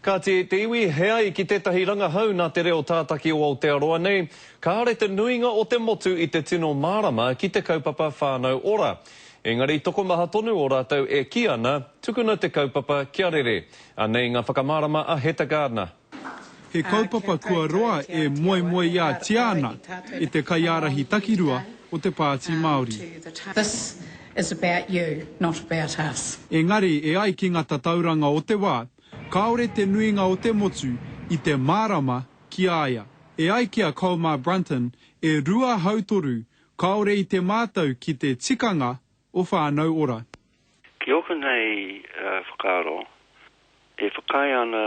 Kāti e te iwi, he ai ki tētahi rangahau nā te reo tātaki o Aotearoa nei, kāore te nuinga o te motu i te tino mārama ki te kaupapa Whānau Ora. Engari tokomaha tonu o rātou e kī ana, tukuna te kaupapa kia rere. Anei ngā whakamārama a Heta Gardner. He kaupapa kua roa e moemoeātia ana e te kaiārahi takirua o te Pāti Māori. Engari e ai ki ngā tatauranga o te wā, kāore te nuinga o te motu i te mārama ki a ia. E ai ki a Colmar Brunton, e 2/3 kāore i te mātau ki te tikanga o Whānau Ora. Ki ōku nei whakaaro, e whakaae ana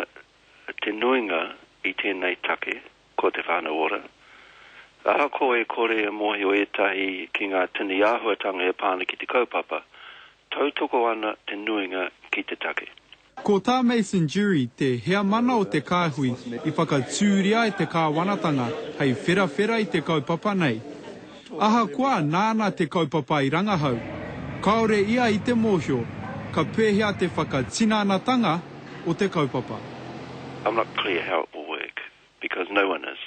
te nuinga i tēnei take, ko te Whānau Ora. Ahakoa e kore e mōhio ētahi ki ngā tini āhuatanga e pā ana ki te kaupapa, tautoko ana te nuinga ki te take. Ko tā Mason Durie, te heamana o te kāhui i whakatūria e te kāwanatanga hei wherawhera i te kaupapa nei. Ahakoa nāna te kaupapa i rangahau, kāore ia i te mōhio ka pēhea te whakatinanatanga o te kaupapa. I'm not clear how it will work because no one is.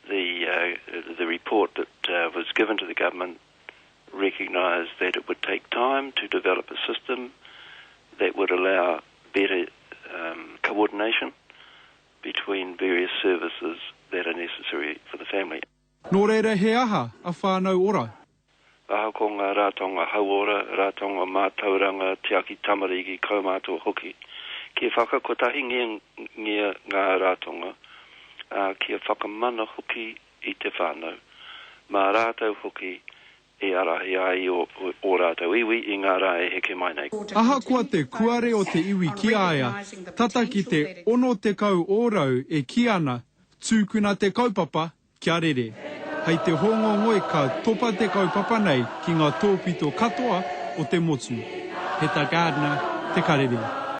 The the report that was given to the government recognised that it would take time to develop a system that would allow better um, coordination between various services that are necessary for the family. Nō reira he aha a Whānau Ora? Ahakoa ngā ratonga hauora, ratonga mātauranga, tiaki tamariki, kaumātua hoki, kia whakakotahingia ngā ratonga, ā, kia whakamana hoki i te whānau, mā rātou hoki e ārahi ai ō rātou iwi i ngā rā e heke mai nei. Ahakoa te kuare o te iwi ki a ia, tata ki te 60 ōrau e kī ana, tūkuna te kaupapa Kia rere. Hei te Hōngongoi ka topa te kaupapa nei ki ngā tōpito katoa o te motu. Heta Gardiner, Te Karere.